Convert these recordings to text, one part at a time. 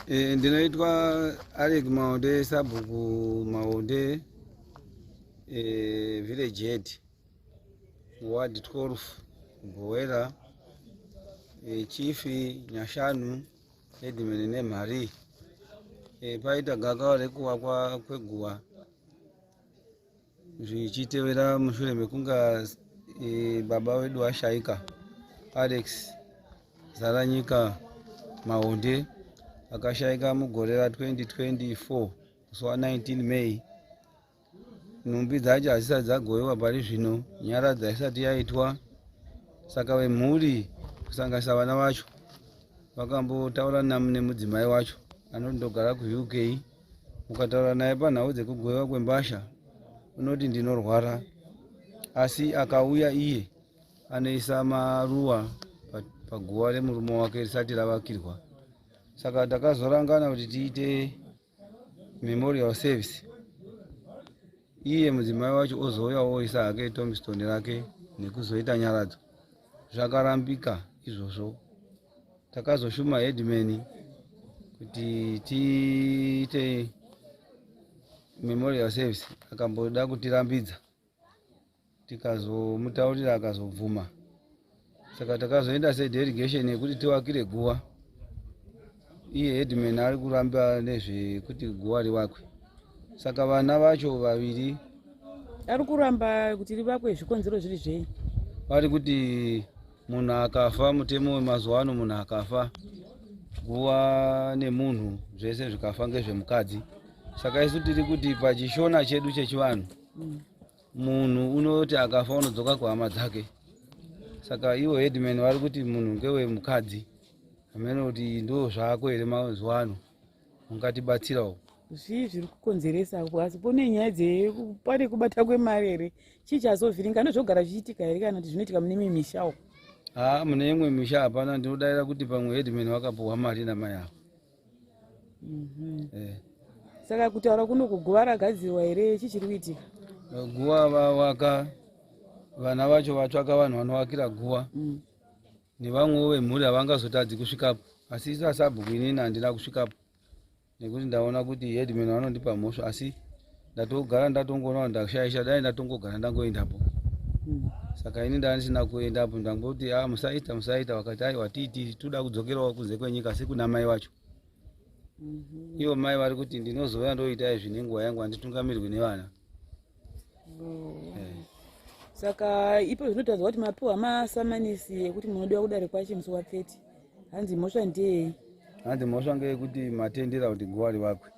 E, ndinoitwa Alec Maonde, sabhuku Maonde, e, village head, ward 12 Bowera, e, chief Nyashanu, headman nemhari. E, paita gakava rekuvakwa kweguva zvichitevera mushure mekunga e, baba wedu ashaika Alex Zaranyika Mahonde akashaika mugore ra 2024 musi wa 19 May. Nhumbi dzacho hadzisati dzagovewa pari zvino, nyaradzo haisati yaitwa, saka vemhuri kusanganisa vana vacho vakambotaura nemudzimai wacho anoti ndogara kuUK. Mukataura naye panhau dzekugovewa kwembasha unoti ndinorwara, asi akauya iye anoisa maruwa paguva remurume wake risati ravakirwa. Saka takazorangana kuti tiite memorial service, iye mudzimai wacho ozouya oisa hake tombstone rake nekuzoita nyaradzo. Zvakarambika izvozvo. Takazoshuma headman kuti tiite memorial service, akamboda kutirambidza, tikazomutaurira akazobvuma. Saka takazoenda sedelegation yekuti tiwakire guva, iye headman ari kuramba nezvekuti guva rivakwe. Saka vana vacho vaviri ari kuramba kuti rivakwe, zvikonzero zviri zvei? Vari kuti munhu akafa, mutemo wemazuva ano, munhu akafa guva nemunhu zvese zvikafa ngezvemukadzi. Saka isu tiri kuti pachishona chedu chechivanhu, munhu unoti akafa unodzoka kuhama dzake. Saka ivo headman vari kuti munhu ngewemukadzi. Hameno kuti ndo zvako here mazuva ano, ungatibatsirawo. Zvii zviri kukonzeresa? Asi pane nyaya pane kubata kwemari here? Chii chazovhiringa? Ndozvogara zvichiitika here kana kuti zvinoitika mune imwe mishawo? Haa, mune imwe misha hapana. Ndinodaira kuti pamwe headman vakapuhwa mari namai avo. Eh. Saka kutaura kuno kuguva ragadzirwa here? Chii chiri kuitika? Guva vavaka, vana vacho vatsvaka vanhu vanovakira guva nevamwewo vemhuri havangazotadzi kusvikapo. Asi isu asabhuku, inini handina kusvikapo nekuti ndaona kuti headman vanondipa mhosva, asi ndatogara ndatongoona kuti ndashaisha, dai ndatongogara ndangoendapo. Saka ini ndaa ndisina kuendapo, ndangoti a musaita, musaita, vakati aiwa tiiti, toda kudzokerawo kunze kwenyika sekuna mai vacho. Ivo mai vari kuti ndinozouya ndoita izvi nenguva yangu, handitungamirwi nevana. Oh. Saka ipo zvinotadzwa kuti mapiwa masamanisi ekuti munodiwa kudare kwacho musi wa30, hanzi mhosva ndeyei? Hanzi mhosva ngeyekuti matendera kuti guva rivakwe.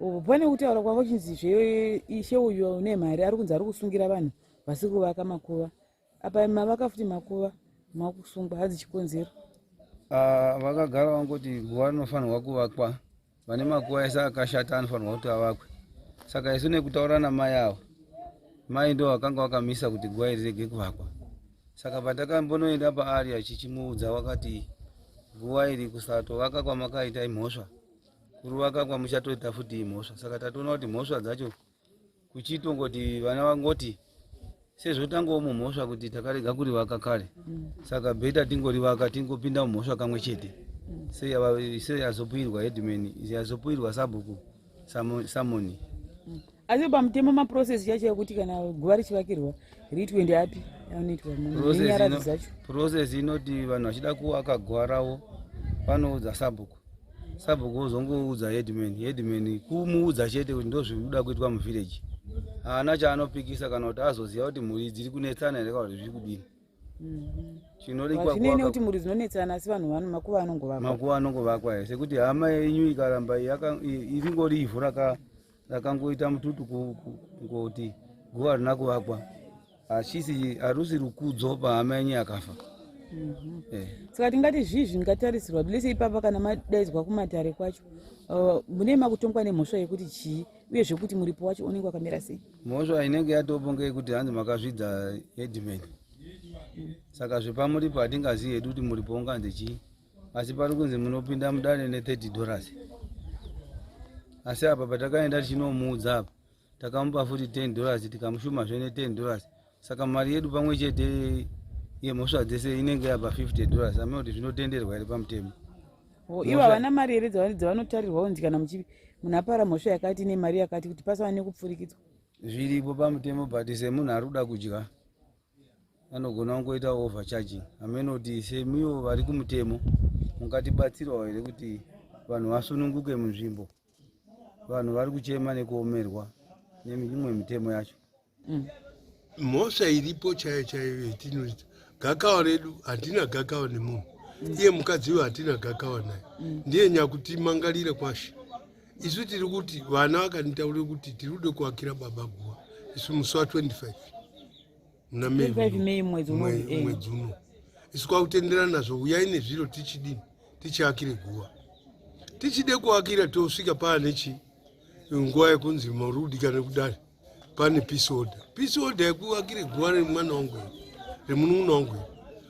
Oh, pane kutaura kwavo chinzi zve ishe uyu une mari ari kunzi ari kusungira vanhu vasiri kuvaka makuva. Apa mavaka futi makuva, makusungwa, hanzi chikonzero? Ah, vakagara vangoti guva rinofanirwa kuvakwa, vane makuva ese akashata anofanirwa kuti avakwe. Saka isu nekutaura namai avo, mai ndo vakanga vakamisa kuti guva iri rege kuvakwa. Saka patakambonoenda paari achichimuudza, wakati guva iri kusatovaka kwamakaita imhosva, kuruvaka kwamuchatoita futi imhosva. Saka tatoona kuti mhosva dzacho kuchitongoti vana vangoti sezvo tangowo mumhosva kuti takarega kurivaka kare, saka better tingorivaka, tingopinda mumhosva kamwe chete. Seyazopuirwa headman, yazopuirwa sabhuku samoni. Asi pamutemo maprocess chacho yekuti kana guva richivakirwa riitwe ndeapi anoitwa nenyaradzo dzacho? Process inoti vanhu vachida kuvaka guva ravo vanoudza sabhuku, sabhuku ozongoudza headman, headman kumuudza chete kuti ndozvikuda kuitwa muvillage, haana chaanopikisa kana kuti azoziva kuti mhuri dziri kunetsana here kana kuti zviri kudini. Chinodikwa Hazvinei nekuti mhuri dzinonetsana, asi vanhu vano makuva anongovakwa. Makuva anongovakwa here, sekuti hama yenyu ikaramba iringori ivhu rakangoita mututu kungoti guva rina kuvakwa, hachisi harusi rukudzo pahama yenyu yakafa. Eh. Saka tingati zvii zvingatarisirwa lese ipapa kana madaidzwa kumatare kwacho, mune makutongwa nemhosva yekuti chii, uye zvekuti muripo wacho unenge wakamira sei? Mhosva inenge yatopo ngeyekuti hanzi makazvidza headman. Saka zvepamuripo hatingazivi hedu kuti muripo unganzi chii, asi pari kunzi munopinda mudare ne$30. Asi apa patakaenda tichinomuudza apa, takamupa futi $10, tikamushumazve ne$10. Saka mari yedu pamwe chete yemhosva dzese inenge yabva $50. Amene kuti zvinotenderwa here pamutemo? Oh, ivo havana mari here dzavanotarirwa kunzi kana muchi munhu apara mhosva yakati nemari yakati kuti pasava nekupfurikidzwa? Zviripo pamutemo, but semunhu ari kuda kudya anogona kungoita overcharging. Hameno kuti semiwo vari kumutemo mungatibatsirawo here kuti vanhu vasununguke munzvimbo. Vanhu vari kuchema nekuomerwa nemimwe mitemo yacho. Mhosva iripo chaiyo chaiyo yetinoita, gakawa redu hatina gakawa nemunhu. Iye mukadzi uyo hatina gakawa naye. Ndiye nyakutimangalira kwashe. Isu tiri kuti vana vakanditaurira kuti tiri kude kuakira baba guva isu musi wa25 muna May. 25 May, mwedzi uno. Mwedzi uno isu kwakutenderana nazvo, uyai nezviro tichidini, tichiakire guva. Tichide kuakira, tosvika paane chi nguva yekunzi marudi kana kudare pane peace order. Peace order yekuakire guva remwana wangu here, remunun'una wangu here?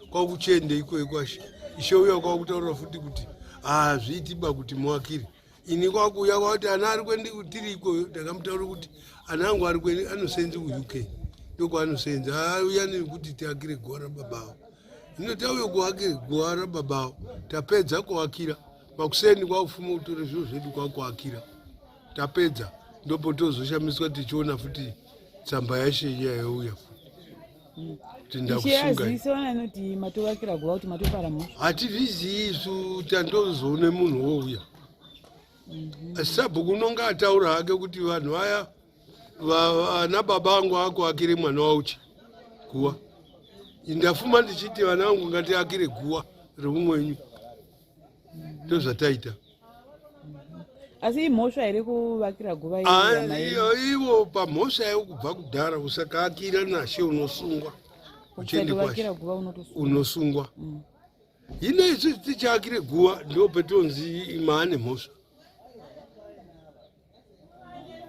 Kwakuchiende ikoyo kwashe, ishe uya kwakutaurira futi kuti hazviitiba kuti muakire. Ini kwakuuya kwakuti ana ari kwendi tiri ikoyo. Ndakamutaurira kuti ana angu ari kwendi anosenzi kuUK, ndokwaanosenza. Auya nekuti tiakire guva rababa avo. Hino tauye kuakire guva rababa avo, tapedza kuakira, makuseni kwakufuma kutore zviro zvedu kwakuakira. Tapedza, ndopo tozoshamiswa tichiona futi tsamba yashe iya yauya futi kuti Ishe ndakusungai. Azivise vana inoti matovakira guva kuti matopara mhosva? Hatizvizii isu, tandozoone munhu wouya. Asi sabhuku unonga ataura hake kuti vanhu vaya vana baba vangu akuakire mwana wauchi guva. Ndafuma ndichiti vana vangu ngatiakire guva reumwenyu, ndozvataita. Asi imhosva here kuvakira guva iri hama yenyu? Ivo pamhosva yavo kubva kudhara, usakaakira nashe unosungwa uchiende kwashe. Kusavakira guva unotosungwa. Unosungwa. Hino isu tichiakire guva, ndo petonzi maane mhosva.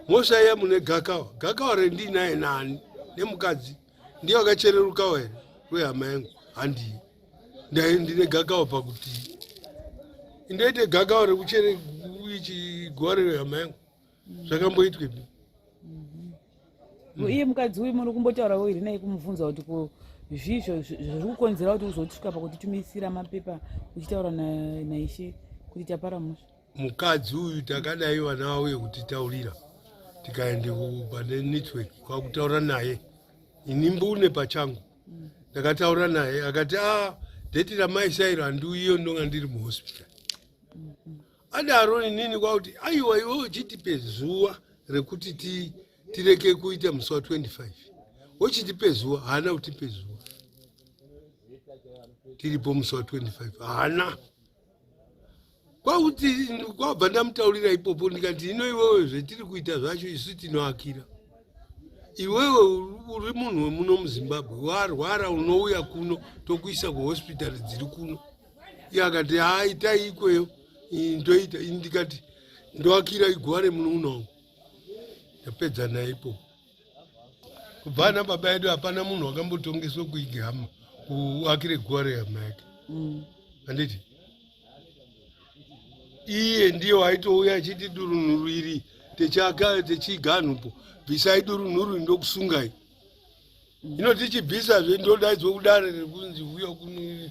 Mhosva iya mune gakawa. Gakawa rendinaye nani? Nemukadzi ndiye wakachererukawa here rwehama yangu? Handiyi. Ndai ndine gakawa pakuti indoite gakawa rekuchere ichi guva rehama yangu? Zvakamboitwepi? Iye mukadzi uyu muri kumbotaurawo here naye kumubvunza kuti ko zvizvo zviri kukonzera kuti uzosvika pakutitumisira mapepa uchitaura naishe kuti tapara mhosva? Mukadzi uyu takadai vana vauye kutitaurira, tikaende pane network kwakutaura naye. Ini mbune pachangu ndakataura naye, akati a date ramaisa iro handiuyiyo, ndonga ndiri muhospital. Adaro inini kwakuti aiwa, iwe uchitipe zuva rekuti tireke kuita musi wa25, wochitipe zuva. Haana kutipe zuva, tiripo musi wa25 haana. Kwakuti kwabva ndamutaurira ipopo, ndikati ino iwewe zvetiri kuita zvacho isu tinoakira iwewe, uri munhu wemuno muZimbabwe, warwara unouya kuno tokuisa kuhospitari dziri kuno. Iye akati ha, itai ikweyo. Ini ndoita. Ini ndikati ndoakira iguva remunun'una wangu. Ndapedza naye ipopo. Kubva ana baba edu hapana munhu wakambotongeswa kuiga hama kuakire guva rehama yake. Handiti iye ndiye waitouya achiti durunhuru iri techaka techiganhupo, bvisai durunhuru iri ndokusungai. Ino tichibvisazve ndodaidzwa kudare rekunzi uya kuno.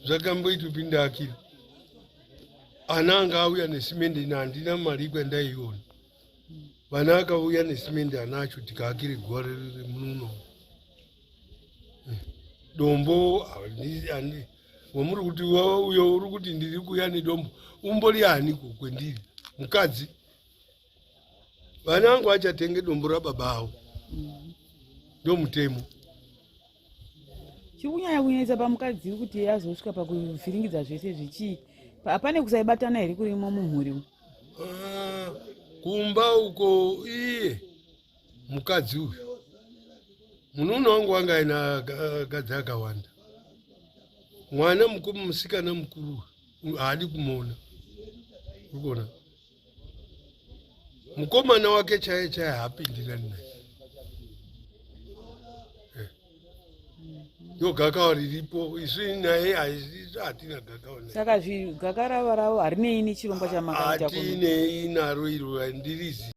Zvakamboitwa pindaakira ana anga auya nesimende. Ina handina mari kwandaiiona. Vana akauya nesimende anacho, tikaakire guva remununo. Dombo wamuri kuti uyo uri kuti ndiri kuuya nedombo umbori aniko kwendiri? Mukadzi, vana vangu vachatenge dombo rababa avo, ndomutemo. Chiri kunyanya kunetsa pamukadzi kuti azosvika pakuvhiringidza zvese zvichii? Hapane kusaibatana here kurimo mumhuri umu? Ah, kumba uko iye mukadzi uyu munun'una wangu wanga aina akadzi akawanda. Mwana mukuru, musikana mukuru uyu haadi kumuona. Uri kuona mukomana wake chaiye chaiye haapindirani naye. Ndo gakawa riripo. Isu naye haisi, hatina gakawa naye. Saka gaka ravo harinei nechirongwa chamakaita kuno? Hatinei naro iro, handirizi.